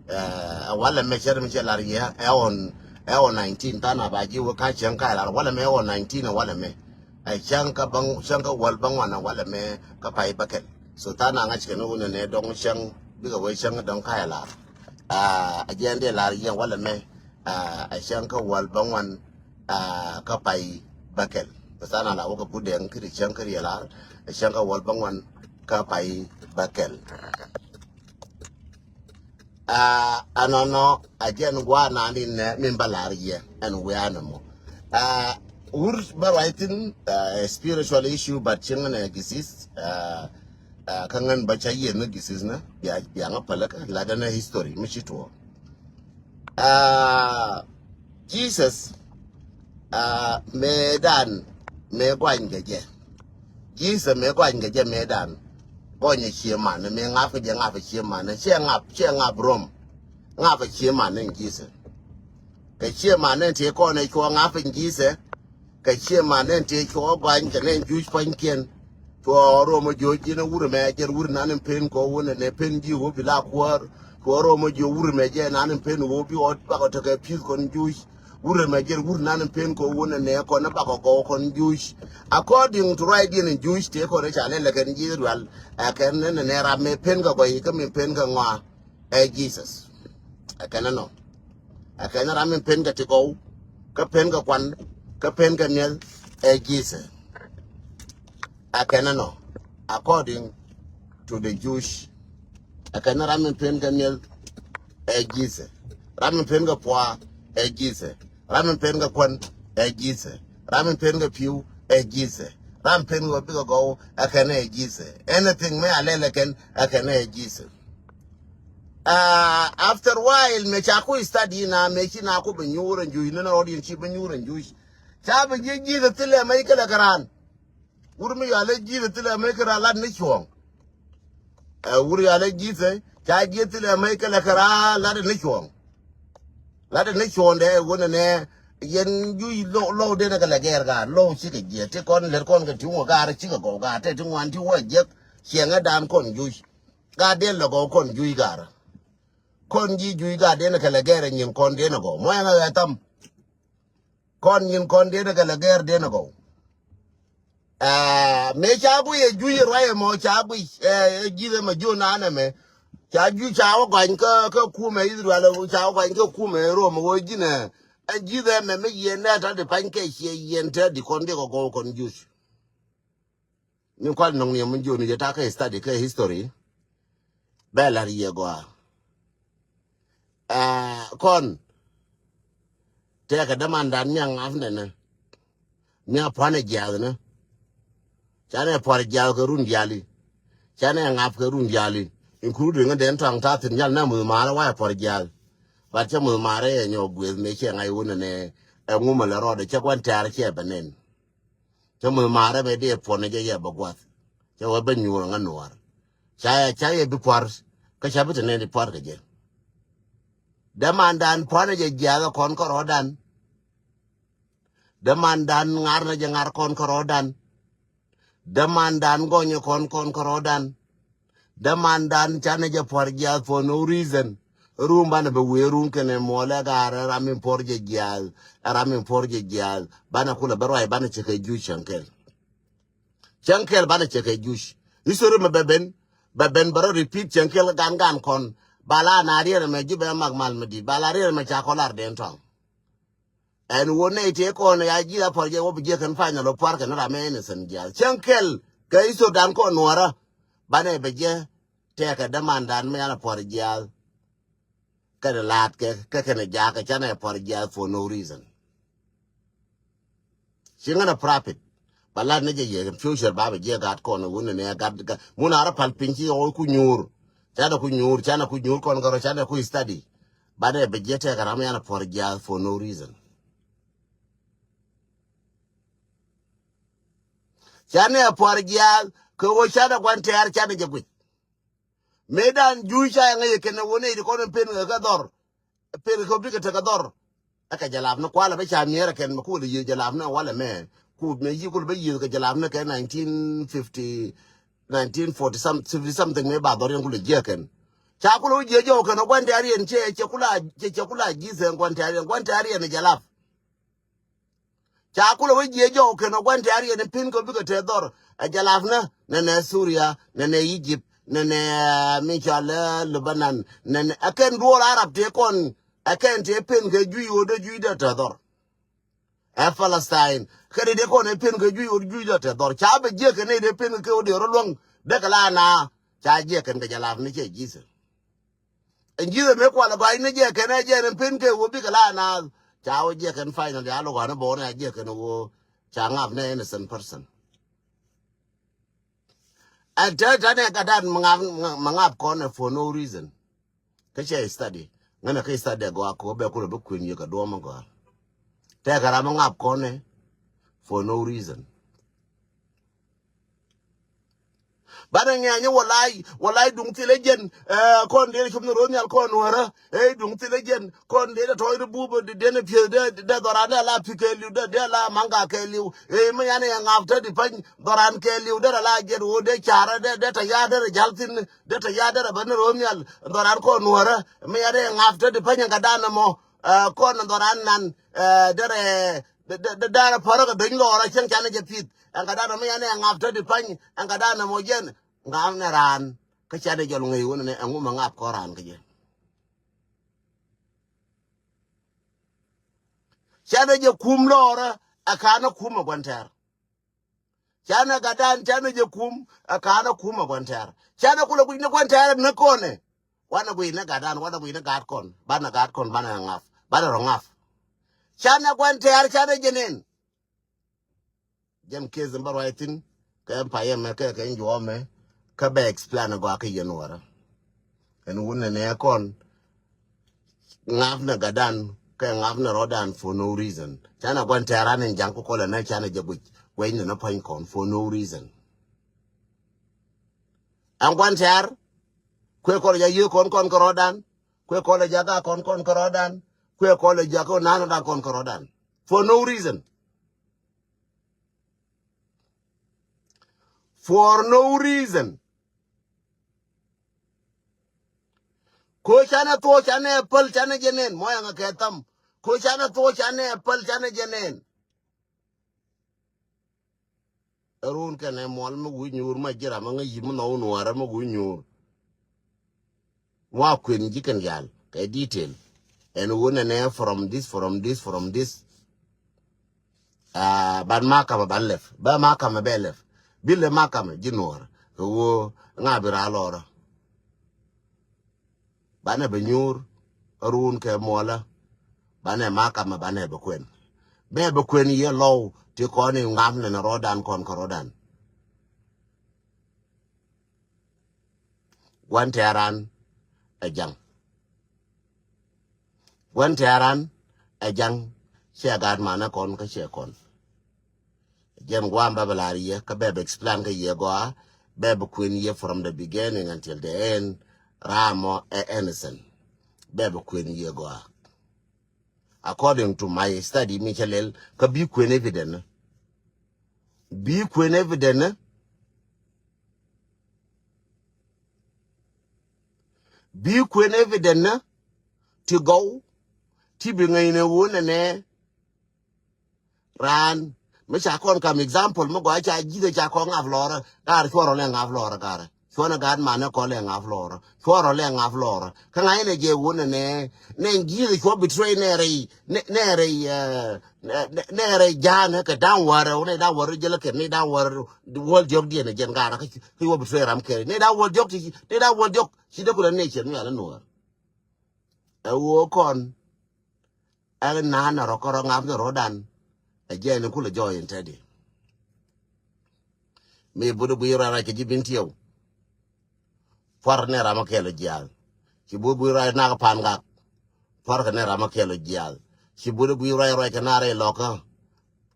Ɛ, ɛ walɛ mɛ cɛ mi cɛ lar yɛ, ɛ ɣɔn, ɛ ɣɔn nineteen, tha̱a̱ŋ a ba ji̱ wä ka cäŋ ka lar, walɛ mɛ ɛ ɣɔn nineteen, ɛ walɛ mɛ. Ɛ cäŋ kä bäŋ, cäŋ kä wäl bäŋuan, ɛ walɛ mɛ kä pay bäkɛl. So tha̱a̱ŋ a ŋa̱c kɛn wun ɛnɛ dɔŋ cäŋ, bikɛ wee cäŋ dɔŋ ka ɛ lar. A, ɛ jɛn dee lar yɛ walɛ mɛ, a, ɛ cäŋ kä wäl bäŋuan, a, kä pay bäkɛl. Bɛ tha̱a̱ŋ a la wä kä Budɛŋ kä ri cäŋ kä riɛl ar, ɛ cäŋ kä wäl bäŋuan kä pay bäkɛl. A, ɛnɔnɔ, a jɛn gua̱a̱ naan in nɛ min bä lar yɛ ɛn wiaa nɛ mɔ. A, wur bä ruac thin, a, spiritual issue, but cieŋ nɛ disease, a, a, kä ŋän bä ca yieth ni disease nɛ, bia, bia ŋä päläkä, latdä nɛ history mi ci tuɔɔk. A, Jesus, a, mëëdan, mëë guany kɛ jɛ. Jesus mëë guany kɛ jɛ mëëdan. Gɔnyɛ cie manɛ, mëë ŋap kɛ jɛ ŋap cie manɛ. Ciɛ ŋap, ciɛ ŋap Rom. Ŋap cie manɛ Jesus. Kɛ cie manɛ ti kɔn ɛ cuɔ ŋap Jesus. Kɛ cie manɛ ti cuɔ guany kɛ nɛ Juuc pua̱nykiɛn. Cuɔ Rom ɛ jo̱o̱c ji̱n ɛ wur ɛmɛ jɛn wur nan in pen kɔ wun ɛnɛ pen ji̱ ɣöö bi la kuäär. Cuɔ Rom ɛ jiök wur ɛmɛ jɛ nan in pen ɣöö bi ɣɔt bakɔ tekɛ pi̱th kɔn Juuc. Wur ɛmɛ jɛn wur nan in pen kɔ wun ɛnɛ kɔn ɛ bakɔ gɔw kɔn Juuc. According to right diɛn in Juuc tëë kɔn ɛ ca lɛl ɛ kɛn ji̱ Israel ɛ kɛn ɛn ɛnɛ ram mëë pen kɛ gɔy kä mi pen kɛ ŋɔa. Ɛ Jesus. Ɛ kɛn ɛnɔ. Ɛ kɛn ram mi pen kɛ ti gɔw kä pen kɛ kuan kä pen kɛ miɛl. Ɛ Jesus. Ɛ kɛn ɛnɔ, according to the Jewish Ɛ kɛn ram mi pen kɛ miɛl, ɛ Jesus. Ram mi pen kɛ pua, ɛ Jesus. Ram mi pen kɛ kuan, ɛ Jesus. Ram mi pen kɛ piu, ɛ Jesus. Ram mi pen kɛ bikɛ gɔw, ɛ kɛn ɛ Jesus. Anything mi a lɛl ɛ kɛn, ɛ kɛn ɛ Jesus. Ah, after while, mɛ ca ku study na, mɛ ci na ku bi nyuur ɛn juc, ni na rɔɔd yin ci bi nyuur ɛn juc. Ca bi jiɛ Jesus thilɛ mɛ ikɛ lɛ kɛ raan. Wur mi yalɛ Jesus thilɛ mɛ ikɛ raan lat ni cuɔ̱ɔ̱ŋ. Ɛ, wur yalɛ Jesus, ca jiɛ thilɛ mɛ ikɛ lɛ kɛ raan lat ni cuɔ̱ɔ̱ŋ. Lat ni cuɔ̱ɔ̱ŋ dɛ wunɛ nɛ, yɛn juc lɔw, lɔw denɛ kɛ lɛ gɛɛr gaat, lɔw cikɛ jiɛ, ti kɔn lɛt kɔn kɛ ti wä gaat, cikɛ gɔw gaat, tɛ ti ŋuan ti wä jiɛk, ciɛŋɛ dan kɔn juc. Gaat den lɛ gɔw kɔn juc gaat. Kɔn ji̱ juc gaat den kɛ lɛ gɛɛr ɛ nyin kɔn den ɛ gɔw. Mɔ ɛŋɛ ɛ tham. Kɔn nyin kɔn den kɛ lɛ gɛɛr den ɛ gɔw. Ɛ, mëë ca guic ɛ juc ɛ ruac ɛmɔ ca guic, ɛ, ɛ ji̱th ɛmɛ jiön nanɛ mɛ. Ca juc ca wä gɔny kä, kä kumɛ Israel, ca wä gɔny kä kumɛ Rom, wä ji̱n ɛ. Ɛ ji̱th ɛmɛ mi yiɛn nɛ tɔ di pany kɛ ciɛ yiɛn tɛ di kɔn di kɛ gɔw kɔn juc. Ni kual nɔŋ ni ɛmɛ jiön ni jɛ ta kɛ study kɛ history. Bɛ lar yɛ gɔaa. Ɛ, kɔn tɛkɛ dämandan mi a ŋa̱p nɛnɛ. Mi a puanɛ jiath nɛ. Canɛ puar jiath kɛ run diali. Canɛ ŋa̱p kɛ run diali. Including den tɔŋ ta thin jal na muth maarɛ wa ɛ puar jiath. But cɛ muth maarɛ ɛ nyɔk gueth mëë cɛ ŋa̱c wun nɛnɛ. Ɛ ŋumɛ lɛ rɔɔdɛ cɛ guan tɛ̈r cɛ bɛ nɛn. Cä muth maarä mɛ dee puɔ̱n ni jɛ yɛ bä gua̱th. Cä wä bä nyuur ŋä nuɔɔr. Ca yɛ, ca yɛ bi pua̱r. Kä ca bi te nɛn di pua̱r kɛ jɛ. Dämandan pua̱n ni jɛ jiath kɔn kärɔɔdan. Dämandan ŋar ni jɛ ŋar kɔn kärɔɔdan. Dämandan gɔnyɛ kɔn kɔn kärɔɔdan. Dämandan canɛ jɛ puɔ̱r jiath for no reason. Rum banɛ bɛ wee rum kɛnɛ muɔlɛ gaar ɛ ram in puɔ̱r jɛ jiath. Ɛ ram in puɔ̱r jɛ jiath. Banɛ kulɛ bɛ ruac banɛ cɛ kɛ juc cäŋ kɛl. Cäŋ kɛl banɛ cɛ kɛ juc. History mɛ bɛ ben. Bɛ ben bɛ rɔ repeat cäŋ kɛl gan gan kɔn. Ba la na riɛn mɛ ji̱ bɛ mak mal mɛ di̱t. Ba la riɛn mɛ ca kɔ lar den tɔŋ. Ɛn wä nɛy tëë kɔn ya ji̱ a puɔr jɛ wä bi jiɛ kɛn final wä puar kɛn ram ɛ innocent jiath. Cäŋ kɛl kɛ i̱ thok dan kɔn nuɔrä. Banɛ bɛ jɛ tɛkɛ dämandan mi yan a puɔr jiath. Kɛn laat kɛ kɛ kɛn jakä canɛ puɔr jiath for no reason. Ci ŋän a profit. Ba lat ni jɛ yɛ future ba bɛ jiɛ gat kɔn wun ni gat gat mun a rɔ pal piny ci ɣɔw ku nyuur. Canɛ ku nyuur, canɛ ku nyuur kɔn kärɔ, canɛ ku study. Banɛ bɛ jiɛ tɛkɛ ram yan a puɔr jiath for no reason. Canɛ a puɔr jiath kɛ wä canɛ guan tɛɛr canɛ jɛ guic. Mëëdan juc ca yɛ ŋäc yɛ kɛn ɛ wä nɛy ti kɔn in pen kɛ dhɔr. Pen kɛ bikɛ tekɛ dhɔr. Ɛ kɛ jɛ lap ni kualɛ bä ca miɛɛr ɛ kɛn mɛ kulɛ yiëë jɛ lap ni walɛ mɛ. Kut mɛ yi kulɛ bä yiëë kɛ jɛ lap ni kɛ nineteen fifty, nineteen forty some, fifty something mɛ ba dhɔr yɛn kulɛ jiɛ kɛn. Ca kulɛ wä jiɛ jɔw kɛn ɛ guan tɛɛr yɛn cɛ, cɛ kula, cɛ, cɛ kula ji̱ thɛn guan tɛɛr yɛn, guan tɛɛr yɛn jɛ lap. Ca kulɛ wä jiɛ jɔw kɛn ɔ guan tɛ̈r yɛn pin kɛ bikɛ tɛ dhɔr. Ɛ jɛ lap nä nɛnɛ Suria, nɛnɛ Egypt, nɛnɛ, ah, mi cɔal, eh, Lebanon, nɛnɛ ɛ kɛn duɔl Arab tëë kɔn ɛ kɛn tëë pen kɛ juic ɣöö dee juic dee tɛ dhɔr. Ɛ Palestine kɛn dee kɔn ɛ pen kɛ juic ɣöö juic dee tɛ dhɔr. Ca bɛ jiɛ kɛn ɛ dee pen kɛ ɣöö dee rɔ luäŋ dee kɛ la na. Ca jiɛ kɛn kɛ jɛ lap ni cɛ Jesus. Ɛn ji̱th ɛmɛ kual ɛ gɔ̱a̱c ni jɛ kɛn ɛ jɛ ni pen kɛ wä bikɛ la naath. Ca wä jɛ kɛn final ya lɔ gɔ̱a̱n ɛ bɔɔn ɛ jɛ kɛn wä ca ŋap ni innocent person. Ɛn te te ni gat dan mɛ ŋap, mɛ ŋap kɔn ɛ for no reason. Kä cɛ study ŋän ɛ kä study ɛ gɔaa kɛ wä bɛ kulɛ bi kuën yɛ kɛ duɔ̱ɔ̱m ɛ gɔ̱a̱r. Tɛkɛ ram mɛ ŋap kɔn ɛ for no reason. Banɛ ŋɛ̈ny walay, walay duŋ thilɛ jɛn, eh, kɔn dee cop ni ro̱o̱ nhial kɔn nuɔ̱rä. Eh, duŋ thilɛ jɛn kɔn dee tɔ̱ tɔ̱ i̱ bup dee ni pieth dee, dee dhɔran dee la pi kɛ liw dee, dee la maŋga kɛ liw. Eh, mi yan yɛ ŋap te di pany dhɔran kɛ liw dee la jɛn wo dee carä dee, dee tɛ ya dee rɛ jal thin, dee tɛ ya dee rɛ bä ni ro̱o̱ nhial dhɔran kɔn nuɔ̱rä. Mi yan yɛ ŋap te di pany ŋa dan mɔ, eh, kɔn dhɔran nan, eh, dee rɛ, dee, dee, dee, dee rɛ pärä kɛ dony lɔɔrä cieŋ canɛ jɛ pieth. Ɛn kɛ dan mɔ yan yɛ ŋap te di pany, ɛn kɛ dan mɔ jɛn. Ŋa̱a̱n nɛ raan kä canɛ jɔl ŋäc wun nɛ ɛŋu mɛ ŋap kɔn raan kä jɛ. Canɛ jɛ kum lɔɔrä ɛ ka̱n ɛ kum ɛ gua̱n tɛ̈r. Canɛ gatdan, canɛ jɛ kum, ɛ ka̱n ɛ kum ɛ Gua̱n Tɛ̈r. Canɛ kulɛ guic ni Gua̱n Tɛ̈r ni kɔnɛ. Wanɛ guic ni gatdan, wanɛ guic ni gat kɔn. Banɛ gat kɔn, banɛ ŋa̱th. Banɛ rɔ ŋa̱th. Canɛ Gua̱n Tɛ̈r, canɛ jɛ nɛn. Jɛn case in bä ruac thi̱n, kɛ payɛ mɛ, kɛ kɛ juɔmɛ, kä bɛ explain gɔaa kä yɛn wärä. Ɛn wun nɛ nɛ kɔn, ŋa̱th nɛ gatdan, kɛ ŋa̱th nɛ rɔ̱dan for no reason. Canɛ Gua̱n Tɛ̈r an in ja̱ŋ kukɔlɛ nɛ canɛ jɛ guic, guic nɛ nɛ pua̱ny kɔn for no reason. Ɛn Gua̱n Tɛ̈r, kuɛ kɔlɛ jɛ yiëë kɔn kɔn kɛ rɔ̱dan, kuɛ kɔlɛ jɛ gak kɔn kɔn kɛ rɔ̱dan, kuɛ kɔlɛ jɛ kɛ nan rɔ̱dan kɔn kɛ rɔ̱dan. For no reason. For no reason. Ko canɛ thuɔ̱k, canɛ päl, canɛ jɛ nɛn. Mɔ yaŋ kɛ tham. Ko canɛ thuɔ̱k, canɛ päl, canɛ jɛ nɛn. Run kɛnɛ muɔl mi wi̱i̱ nyuur ma ji̱ ram mi ŋäc yi̱ mi nhɔw nuɔɔrä mi wi̱i̱ nyuur. Wa kuën ji̱ kɛn yal kɛ detail. Ɛn wun ɛnɛ from this, from this, from this. Ah, ban makama ban lɛp. Bä makama bɛ lɛp. Bi lɛ makama ji̱ nuɔɔrä. Kɛ wun ŋa bi raa lɔrä. Banɛ bɛ nyuur run kɛ muɔlä. Banɛ makama banɛ bɛ kuɛn. Bɛ bɛ kuɛn yɛ lɔw ti kɔn in ŋam nɛ nɛ rɔɔdan kɔn kɛ rɔɔdan. Gua̱n Tɛ̈r an ɛ ja̱ŋ. Gua̱n Tɛ̈r an ɛ ja̱ŋ. Ciɛ gaat manɛ kɔn kä ciɛ kɔn. Jɛn guam bɛ bɛ lar yɛ kä bɛ bɛ explain kä yɛ gɔaa. Bɛ bɛ kuɛn yɛ from the beginning until the end. Ram mɔ ɛ innocent. Bɛ bɛ kuɛn yɛ gɔaa. According to my study mi cɛ lɛl kä bi kuɛn evident. Bi kuɛn evident. Bi kuɛn evident ti gɔw ti bi ŋäc nɛ wun nɛ nɛ. Raan mi ca kɔn kam example mi gɔaa ca ji̱th ca kɔn ŋa̱p lɔrä. Gaar cuɔrɔ lɛ ŋa̱p lɔrä gaar. Cuɔnɛ gaat manɛ kɔn lɛ ŋa̱p lɔrä. Cuɔrɔ lɛ ŋa̱p lɔrä. Kä ŋa̱c nɛ jɛ wun nɛ nɛ ji̱th cuɔ betray nɛ rɛy nɛ rɛy nɛ rɛy ja̱a̱n kɛ da̱ŋ wärä wun nɛ da̱ŋ wärä jälä kɛ nɛ da̱ŋ wärä wäl diɔ̱k diɛn jɛn gaar kä cuɔ betray ram kɛ nɛ da̱ŋ wäl diɔ̱k ti nɛ da̱ŋ wäl diɔ̱k ci dee kulɛ nɛ cɛ mi alä nuɔr. Ɛ woo kɔn. Ɛn naan a rɔ kärɔ ŋa̱p ni rɔ̱dan. Ɛ jɛ ni kulɛ jɔɔy in tɛdi. Mi budi gui rɔy rɔy kɛ ji̱ bin tiɛw. Puar ni ram a kɛl jiath. Ci budi gui rɔy nak pan gak. Puar kɛ ni ram a kɛl jiath. Ci budi gui rɔy rɔy kɛ na rɛy lɔkä.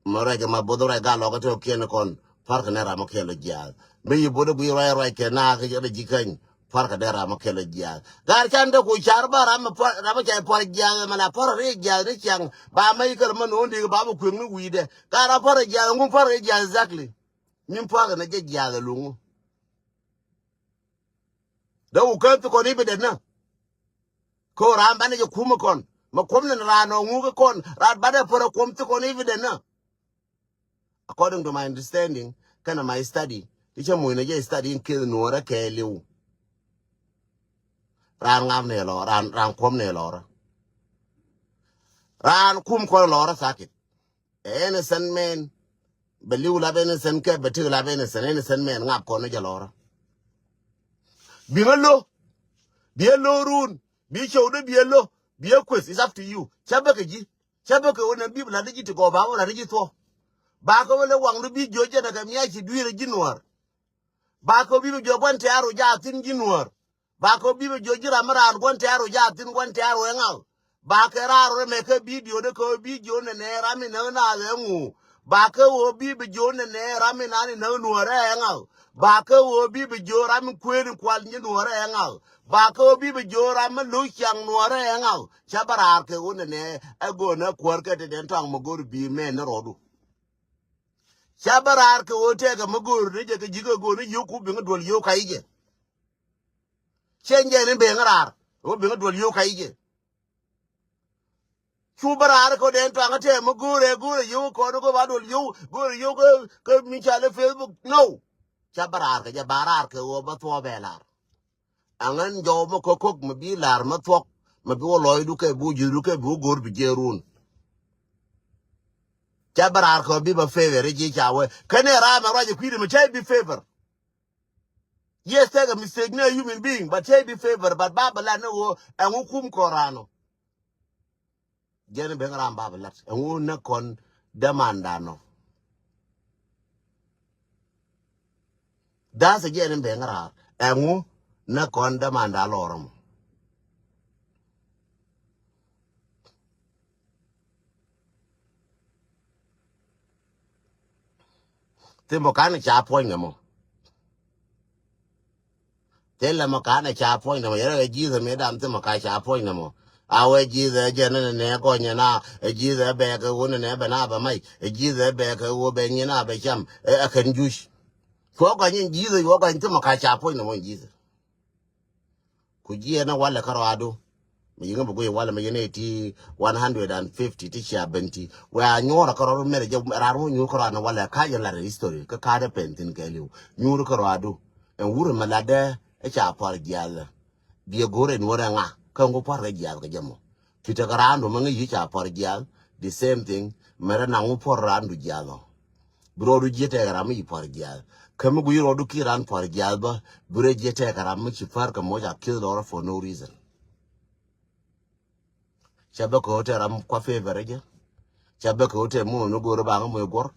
Ma rɛc kɛ ma both rɛc gal lɔkä tɛ kiɛn kɔn. Puar kɛ ni ram a kɛl jiath. Mi yi both gui rɔy rɔy kɛ na kɛ jɛ ji̱ käny. Puar kɛ dee ram a kɛl jiath. Gar can dee ku car ba ram a puar ram a cɛ puar jiath ma la puar ri jiath ni ciaŋ. Ba ma yi kɛl ma no̱o̱ŋ dik ba ma kueŋ ni wi̱i̱dɛ. Gar a puar jiath ŋu puar ri jiath exactly. Min puar kɛ ni jɛ jiath luŋu. Dee ku kään thi kɔn i̱ bi dɛn nä. Kä ram banɛ jɛ kum kɔn ma kuɔm ni ran ɔ ŋuk kɔn ran banɛ pär a kuɔm thi kɔn i̱ bi dɛn nä. According to my understanding kɛnɛ my study ti cɛ muc ni jɛ study in keth nuɔrä kɛɛliw. Ran ŋam ni lɔ ran ran kuɔm ni lɔrä. Ran kum kɔn lɔrä sakit. Innocent man. Bɛ liw lap innocent kɛ bɛ tik lap innocent innocent man ŋap kɔn ni jɛ lɔrä. Biŋä lo. Biɛ lo run. Bi ciow dee biɛ lo. Biɛ kueth is up to you. Cä bä kɛ ji̱. Cä bä kɛ wä nɛ bi bi lat di ji̱ ti gɔw ba wä lat di ji̱ thuɔ. Ba kɛ wä lɛ waŋdu bi jiö jɛn ɛ kɛ miac ci dui̱r ɛ ji̱ nuäär. Ba kɛ wä bi bi jiö gua̱n tɛ̈r wä jaa thi̱n ji̱ nuäär. Ba kɛ wä bi bi jiö ji̱ ram mi raan gua̱n tɛ̈r wä jaa thi̱n gua̱n tɛ̈r wä ɛ ŋa̱w. Ba kɛ raar wä mɛ kɛ bidio dee kɛ wä bi jiö nɛ nɛ ram mi näk naath ɛ ŋu. Ba kɛ wä bi bi jiö nɛ nɛ ram mi naan in näk nuäär ɛ ŋa̱w. Ba kɛ wä bi bi jiö ram mi kuëën in kual ji̱ nuäär ɛ ŋa̱w. Ba kɛ wä bi bi jiö ram mi lo̱c ciaŋ nuäär ɛ ŋa̱w. Cä bä raar kɛ wä nɛ nɛ ɛ go̱o̱n ɛ kuäär kɛ te den tɔaŋ mi go̱o̱r bi mɛn ni rɔɔdu. Cä bä raar kɛ ɣöö tɛkɛ mi göör ni jɛ kɛ ji̱ kɛ göör ni yio̱w ku biŋä duɔl yio̱w kac jɛ. Cɛ jɛ ni beŋä raar ɣöö biŋä duɔl yio̱w kac jɛ. Cu bä raar kɛ ɣöö dɛn tuaŋä tɛk mi göör ɛ göör ɛ yio̱w kɔn kɛ ba duɔl yio̱w göör ɛ yio̱w kɛ mi ca lɛ Facebook no. Cä bä raar kɛ jɛ ba raar kɛ ɣöö bä thuɔ̱ɔ̱p ɛ lar. Aŋän jɔw mɔ kä kok mɛ bi lar mɛ thuɔk mɛ bi wä lɔcdu kɛ bi wä ji̱thdu kɛ bi wä go̱r bi jiɛɛrun. Ca bä raar kɔ bi bä favor i̱ ji̱ ca wee. Kä ni raar mɛ ruac i̱ kui̱dɛ mɛ cä i̱ bi favor. Yes, take a mistake ni a human being, but cä i̱ bi favor, but ba bä lat ni ɣöö ɛŋu kum kɔn raar nɔ. Jɛn i̱ ben raar ba bä lat ɛŋu nä kɔn dämandan nɔ. That's again in ben raar. Ɛŋu nä kɔn dämandan lɔr mɔ. Thimɔ kan ca puɔ̱ny nɛ mɔ. Thilɛ mɔ kan ca puɔ̱ny nɛ mɔ. Yɛrɛ kɛ Jesus mi dam thimɔ ka ca puɔ̱ny nɛ mɔ. A wee Jesus jɛ nɛ nɛ gɔnyɛ na. Ɛ Jesus bɛ kɛ wun nɛ bɛ na bɛ may. Ɛ Jesus bɛ kɛ wun bɛ nyi na bɛ cam. Ɛ kɛn juc. Cuɔ gɔny in Jesus, cuɔ gɔny thimɔ ka ca puɔ̱ny nɛ mɔ in Jesus. Ku jiɛn ɛ walɛ kärɔadu. Mi yiŋä bi guiy walɛ mi yɛn ɛ ti one hundred and fifty ti cia ben ti. Wɛ a nyuɔrɛ kärɔadu mɛrɛ jɛ raar wä nyuur kärɔadu walɛ ka yɛn lat history kä ka̱dɛ pɛn thin kɛɛliw. Nyuur kärɔadu. Ɛn wurɛ mi latdɛ ɛ ca puɔr jiath. Biɛ go̱rɛ nuɔrɛ ŋa kä ŋu puɔr kɛ jiath kɛ jɛ mɔ. Ci tekɛ raandu mi ŋäc yi ca puɔr jiath. The same thing. Mɛrɛ na ŋu puɔr raandu jiath ɔ. Bi rɔɔdu jiɛ tɛɛk ram mi ci puɔr jiath. Kä mi guiy rɔɔdu ki ran puɔr jiath bä. Bi rɛ jiɛ tɛɛk ram mi ci pär kɛ moc a kieth lɔrä for no reason. Ca bä kɛ hotel ram kua favor jɛ. Ca bä kɛ hotel mu ni go̱o̱r ba ŋä moc guɔr.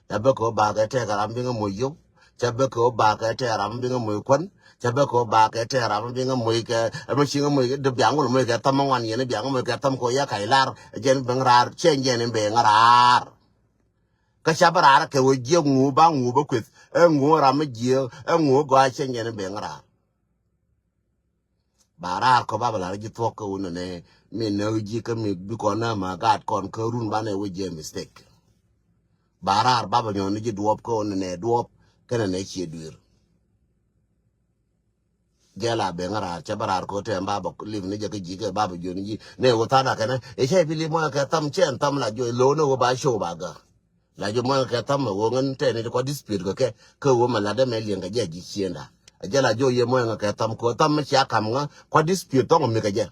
Ca bä kɛ ba kɛ tɛɛk ram bi ŋä moc yio̱w. Ca bä kɛ ba kɛ tɛɛk ram bi ŋä moc kuän. Ca bä kɛ ba kɛ tɛɛk ram bi ŋä moc kɛ ɛmɛ ci ŋä moc kɛ däp biaŋ wun moc kɛ thäm ŋuan yɛn biaŋ moc kɛ thäm kɛ ya kac lar. Jɛn ben raar cɛ jɛn ben raar. Kä ca bä raar kɛ wä jiɛ ŋu ba ŋu bä kueth. Ɛ ŋu ram mi jiɛ ɛ ŋu gɔaa cɛ jɛn ben raar. Ba raar kɔ ba bä lar ji̱ thuɔ̱k kä wun nɛ mi näk ji̱ kä mi bi kɔn nä ma gaat kɔn kä run banɛ wä jiɛ mistake. Ba raar ba bä nyɔn ni ji̱ duɔp kä wun nɛ duɔp kɛnɛ nɛ ciɛ duer. Jɛ la ben raar cɛ bä raar kɔ tɛm ba bä liv ni jɛ kä ji̱ kɛ ba bä jiɔni ji̱ nɛ wä tha̱a̱n a kɛnɛ. Ɛ cɛ bi liv mɔ kɛ tham cɛ tham la jiɔ lo̱w ni wä ba show ba gä. La jɛ muɔ̱ŋ kɛ tham mɛ ɣöö ŋän tɛn ni ti kɔ dispute kɛ kɛ kɛ ɣöö mɛ latdä mɛ liɛŋ kɛ jɛ ji̱ ciënda. A jɛ la jɛ ɣöö yɛ muɔ̱ŋ kɛ tham kɛ ɣöö tham mɛ cia kam ŋä kua dispute thɔŋ mi kɛ jɛ.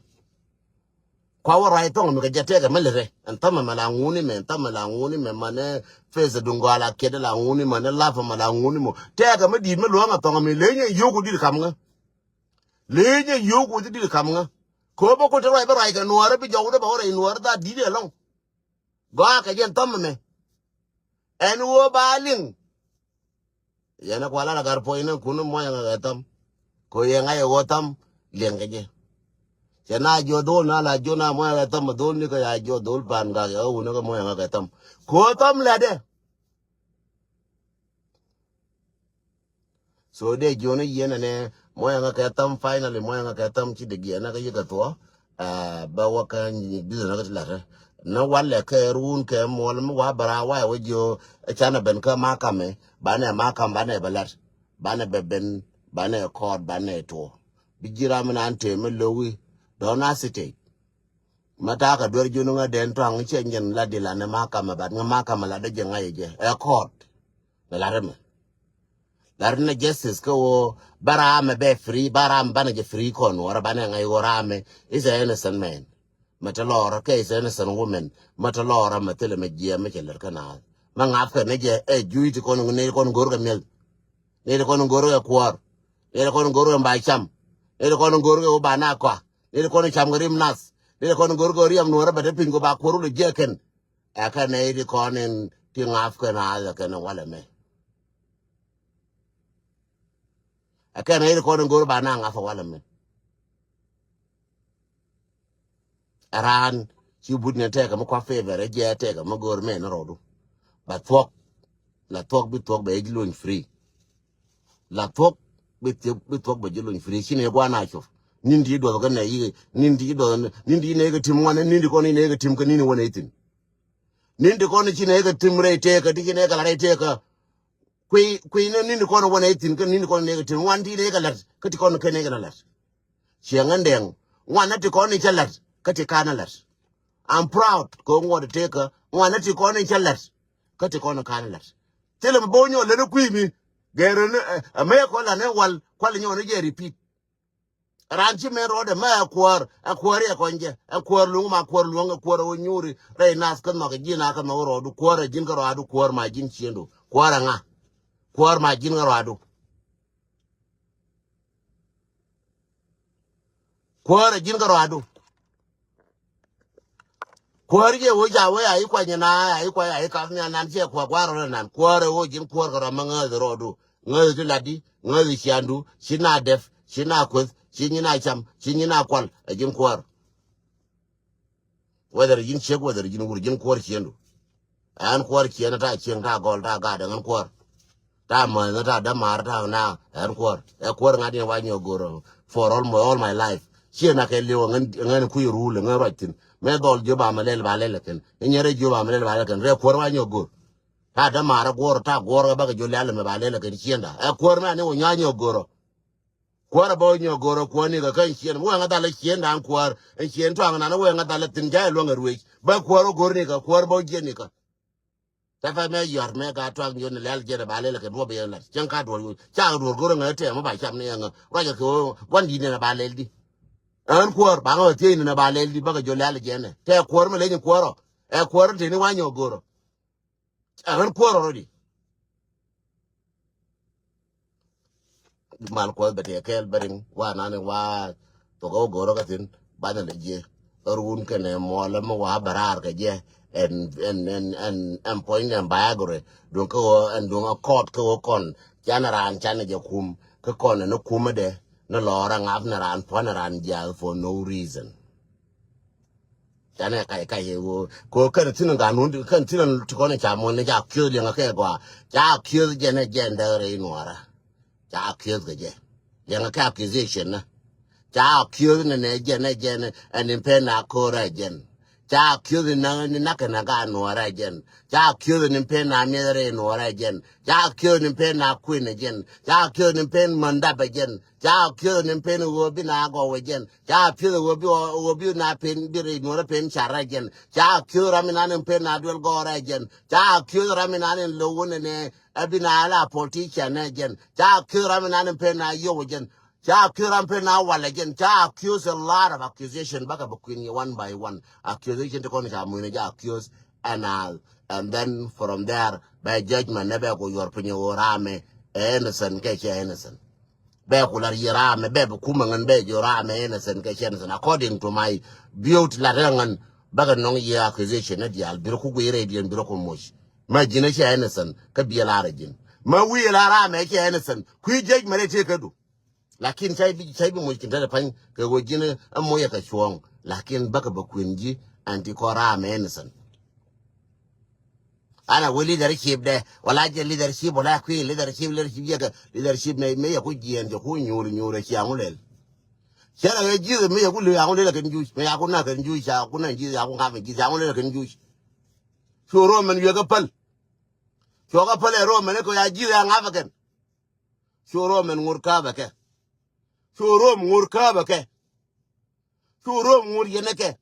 Kua wä ruac thɔŋ mi kɛ jɛ tɛkɛ mɛ lirɛ ɛn tham mɛ la ŋuni mɛ ɛn tham mɛ la ŋuni mɛ mɛ nɛ face duŋ gɔaa la kiɛt la ŋuni mɛ nɛ lap mɛ la ŋuni mɔ tɛkɛ mɛ di̱i̱t mɛ luɔ̱ŋ ɛ thɔŋ mi leny ɛ yio̱w ku di̱t kam ŋä. Leny ɛ yio̱w ku di̱t kam ŋä. Kɛ ɣöö bä kun te ruac bä ruac kɛ nuɔɔrä bi jɔwdä bä wä rɛy nuɔɔrä dha di̱t ɛ lɔŋ. Gɔaa kɛ jɛn thɔm ɛmɛ. Ɛn ɣöö ba liŋ. Yɛn ɛ kuala la gar puɔ̱ny ni kun muɔ̱nyɛ ŋa kɛ thɔm. Kɛ yɛ ŋa̱c ɛ ɣöö thɔm liɛŋ kɛ jɛ. Cɛ na jiɔ dho̱l na la jiɔ na muɔ̱nyɛ kɛ thɔm ɛ dho̱l ni kɛ ya jiɔ dho̱l pan gak yɛ ɣöö wuni kɛ muɔ̱nyɛ ŋa kɛ thɔm. Kɛ ɣöö thɔm lɛtdɛ. So dee jiɔni yieen ɛnɛ muɔyɛ ŋa kɛ tham finally muɔyɛ ŋa kɛ tham ci dee giɛn na kä yikɛ thuɔ. Bɛ wä kä business na kä ti la̱t ni walɛ kɛ ruun kɛ muɔl mi wa bɛ raa wayɛ wä jiɔ. Canɛ ben kä makam mi banɛ makam banɛ bɛ la̱t banɛ bɛ ben banɛ kɔɔt banɛ tuɔ. Bi ji̱ ram mi naan tëë mi lowi dɔ̱n a sitec. Ma ta̱a̱ kɛ duer jun ŋä den tɔ̱a̱ŋ cɛ nyin la di la ni makamɛ bat ŋä makamɛ la dee jɛ ŋa̱c jɛ ɛ court. Mɛ la rimɛ la ri ni justice kä wo ba raamɛ bɛ free ba raamɛ banɛ jɛ free kɔn wara banɛ ŋa̱c wo raamɛ is a innocent man. Mɛ te lɔɔrä kɛ is a innocent woman mɛ te lɔɔrä mɛ thilɛ mɛ jiɛ mɛ cɛ lɛr kä naath mɛ ŋa̱p kɛ ni jɛ ɛ jui̱ ti kɔn ni kɔn go̱r kɛ miɛl. Ni ti kɔn go̱r kɛ kuɔɔr ni ti kɔn go̱r kɛ ba cam ni ti kɔn go̱r kɛ wo ba na kɔa. Ni ti kɔn cam kɛ rim nath ni ti kɔn go̱r kɛ riɛm nuɔrä bɛ te piny kɛ ba kuɔr wulɛ jiɛ kɛn. Ɛ kɛ nɛy ti kɔn in ti ŋa̱p kɛ naath ɛ kɛn walɛ mɛ. Ɛ kɛn ɛ ti kɔn in go̱r ba na ŋa̱p ɛ walɛ mɛ. Ɛ raan ci but ni tɛkɛ mi kua favor ɛ jɛ tɛkɛ mi go̱r mɛ ni rɔɔdu. Ba thuɔk la thuɔk bi thuɔk bɛ ji̱ lony free. La thuɔk bi thuɔk bi thuɔk bɛ ji̱ lony free ci ni guan a cuɔp. Nin ti duɔth kɛ nɛ yi nin ti duɔth nin ti nɛ kɛ tim ŋuan nin ti kɔn nɛ kɛ tim kɛ nin wä nɛ thin. Nin ti kɔn ci nɛ kɛ tim rɛy tëëkä ti ci nɛ kɛ la rɛy tëëkä. Kui̱ kui̱ ni ni̱n kɔn wä nɛ thi̱n kä ni̱n kɔn nɛ kɛ thi̱n ŋuan ti nɛ kɛ la̱t kä ti kɔn kɛ nɛ kɛ la̱t. Ciɛ ŋän dɛŋ ŋuan na ti kɔn ni cä la̱t kä ti kan la̱t. I'm proud kɛ ŋuɔt tëëkä ŋuan na ti kɔn ni cä la̱t kä ti kɔn kan la̱t. Thilɛ mi bo̱o̱ nyɔl leni kui̱ mi gɛr ni ɛ mɛ kɔn la nɛ wal kual nyɔl ni jɛ repeat. Ran ci mɛn rɔɔdɛ mɛ ɛ kuäär, ɛ kuäär yɛ kɔn jɛ, ɛ kuäär luŋ ma kuäär luŋ, ɛ kuäär ɛ wä nyuuri rɛy nath kä nhɔk ɛ ji̱n a kä nhɔk rɔɔdu, kuäär ɛ ji̱n kä rɔɔdu, kuäär ma ji̱n ciëndu, kuäär ɛ ŋa? Kuäär ma ji̱n kä rɔɔdu. Kuäär ɛ ji̱n kä rɔɔdu. Kuäär jɛ wä ca wee a i̱ kuany na a i̱ kuany a i̱ kap nhial nan ciɛ kuäär kuäär rɔ nan kuäär ɛ wä ji̱n kuäär kɛ rɔ ma ŋääth rɔɔdu. Ŋääth ti latdi, ŋääth ciandu, ci na dɛp, ci na kueth, ci nyin a cam, ci nyin a kual, ɛ ji̱n kuäär. Whether ji̱n ciek, whether ji̱n wur, ji̱n kuäär ciendu. Ɛn kuäär ciɛn ta cieŋ ta gɔl ta gat ɛn kuäär. Ta mäth ta dämaar ta na ɛn kuäär. Ɛ kuäär ŋa̱t yɛn wa nyɔk go̱r for all my, all my life. Ciɛ na kɛ liw ɛŋɛn, ɛŋɛn kui̱ rul ɛŋɛn ruac thi̱n. Mɛ dhɔl jiö ba mɛ lɛl ba lɛl kɛn. Inyɛrɛ jiö ba mɛ lɛl ba lɛl kɛn. Rɛ kuäär wa nyɔk go̱r. Ta dämaar guɔr ta guɔr kɛ bakɛ jiö lɛl mɛ ba lɛl kɛn ciɛnda. Ɛ kuäär mɛ ani wä nyɔ nyɔk go̱r. Kuäär bä nyɔ go̱rä kuäär ni kɛ kä ciɛn wee ŋa dhalä ciɛn dan kuäär. Ɛn ciɛn tuaŋ nan wee ŋa dhalä thin ja̱ luäŋ ɛ ruec bä kuäär wä go̱r ni kɛ kuäär bä jiɛn ni kɛ. Tɛpɛ mɛ yɔ̱r mɛ ka tuaŋ yɔn lɛl jiɛn ba lɛl kɛ duɔp yɛn lat cɛn ka duɔr yoc ca duɔr go̱rä ŋä tɛm ba cam ni ɛŋä ruacɛ kɛ wä guan di ni na ba lɛl di. Ɛn kuäär ba ŋä thiec ni na ba lɛl di bä kɛ jɔ lɛl jiɛn ɛ tɛ kuäär mɛ leny kuäär ɔ. Ɛ kuäär tini wa nyɔ go̱rä. Ɛn kuäär already. Mal kuɔth bɛ tëë kɛɛl bɛ riŋ wa nani wa. Thok ɛ wä go̱rä kä thin banɛ lɛ jiɛ. Kä run kɛnɛ muɔlɛ mi wa bɛ raar kɛ jɛ. Ɛn ɛn ɛn ɛn ɛn puɔ̱ny nɛ ba agre duŋ kä wä ɛn duŋ a kɔt kä wä kɔn. Canɛ raan canɛ jɛ kum kä kɔn ɛn kum ɛ dɛ. Ni lɔɔr a ŋap ni raan puɔ̱n ɛ raan jiath for no reason. Canɛ kac kac yɛ ɣöö kɛ ɣöö kɛn thin in ganun kɛn thin in ti kɔn in ca muɔ̱n ni ca kiöth liɛŋɛ kɛ gɔaa ca kiöth jɛn ɛ jɛn däk rɛy nuɔɔrä. Ca kiöth kɛ jɛ liɛŋɛ kɛ accusation ni. Ca kiöth ni nɛ jɛn ɛ jɛn ɛn in pen na ko̱rä jɛn. Ca kiöth ni naŋ ni nakɛ na ga nuɔɔrä jɛn. Ca kiöth ni pen na miɛth rɛy nuɔɔrä jɛn. Ca kiöth ni pen na kui̱n jɛn. Ca kiöth ni pen män dapɛ jɛn. Ca kiöth ni pen ɣöö bi na gɔw jɛn. Ca piöth ɣöö bi ɣöö bi na pen bi rɛy nuɔɔrä pen carä jɛn. Ca kiöth ram inan in pen na duel gɔɔrä jɛn. Ca kiöth ram inan in low wun ɛnɛ ɛ bi na la politician ɛ jɛn. Ca kiöth ram inan in pen na yiow jɛn. Ca kiöth ram pen na walɛ jɛn. Ca accuse a lot of accusation bakɛ bi kui̱n yɛ one by one. Accusation ti kɔn ca muinɛ ja accuse and uh, and then from there bɛ judgment nɛ bɛ ku yuɔr piny ɣöö ramɛ ɛ innocent kɛ cɛ innocent. Bɛ ku lar yɛ ramɛ bɛ bi kumɛ ŋän bɛ jɔ ramɛ innocent kɛ cɛ innocent according to my view ti lat ɛ ŋän. Bäkɛ nɔŋ yɛ accusation ni diaal birɛ ku guiy rɛy diɛn birɛ ku moc. Ma ji̱n ɛ cɛ innocent kä biɛ lar ɛ ji̱n ma wi̱i̱ lar ramɛ cɛ innocent kui̱ judgment ɛ tëë kädu. Lakin cay bi cay bi moc kin tɛtɛ pa̱ny kɛ ɣöö ji̱n ɛ moc ɛ kɛ cuɔ̱ɔ̱ŋ. Lakin bäkɛ bä kuën ji̱ ɛn ti kɔn raam ɛ innocent. Ana wee leadership dɛ wala jɛ leadership wala kui̱ leadership leadership yɛ kɛ leadership mɛ mɛ yɛ ku jiɛɛn jɛ ku nyuur nyuur ɛ ciaŋ wulɛl. Cɛ la ɣɛ ji̱th mɛ yɛ ku li̱w yaŋ wulɛl ɛ kɛn juuc mɛ yaku na kɛn juuc yaku na ji̱th yaku ŋa̱m ji̱th yaŋ wulɛl ɛ kɛn juuc. Cu room mɛn yuɛ kɛ päl. Cuɔ kɛ päl ɛ room mɛn kɛ ya ji̱th ya ŋa̱m ɛ kɛn. Cu ruɔm ɛn ŋur kääpɛ kɛ. Cu ruɔm ŋur kääpɛ kɛ. Cu ruɔm ŋur yɛn ɛ kɛ.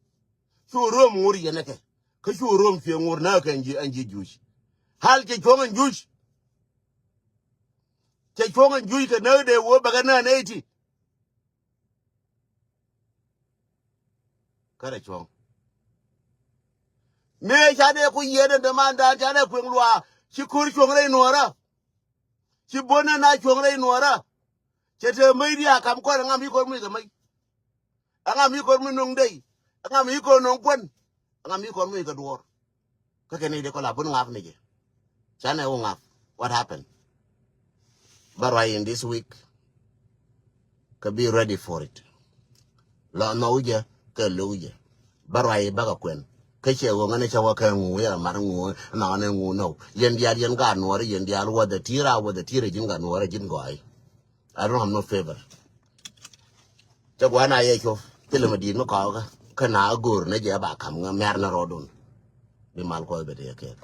Cu ruɔm ŋur yɛn ɛ kɛ. Kä cu ruɔm cuɛ ŋur nääkɛ ɛn ji̱ ɛn ji̱ juuc. Hal cɛ cuɔ̱ŋ ɛn juuc. Cɛ cuɔ̱ŋ ɛn juuc kɛ nääk dee wee bɛ kɛ nään ɛ iti. Kärɛ cuɔ̱ŋ. Mëë ca dee ku yieen ɛn dämandan ca dee kueŋ luaak ci ko̱r cuɔ̱ŋ rɛy nuɔ̱ɔ̱rä. Ci buɔ̱n ɛn a cuɔ̱ŋ rɛy nuɔ̱ɔ̱rä. Cɛ te mäc riaak kam kɔn ɛŋa mi kɔn muc kɛ mäc. Ɛŋa mi kɔn muc no̱ŋ dey. Ɛŋa mi kɔn no̱ŋ kuän. Ɛŋa mi kɔn muc kɛ duɔ̱ɔ̱r. Kä kɛ nɛy dee kɔ la bun ŋa̱p ni jɛ. Canɛ wä ŋa̱p. What happened? Bä ruac in this week. Kä be ready for it. Lɔ nhɔk jɛ kɛ lo̱k jɛ. Bä ruac bä kɛ kuɛn. Kä cɛ wä ŋänɛ cɛ wä kɛ ŋu yɛ mar ŋu nhɔk nɛ ŋu nɔw. Yɛn diaal yɛn gaat nuɔɔr yɛn diaal wä dhɛ ti̱i̱r a wä dhɛ ti̱i̱r ji̱n gaat nuɔɔr ji̱n gɔaayi. I don't have no favor. Cɛ gua̱n a yɛ cuɔp thilɛ mi di̱i̱t mi kɔɔkä kä na go̱o̱r ni jɛ ba ka̱m ŋä mɛr ni rɔɔdun. Bi mal kuɔth bɛ ti yɛ kɛɛl.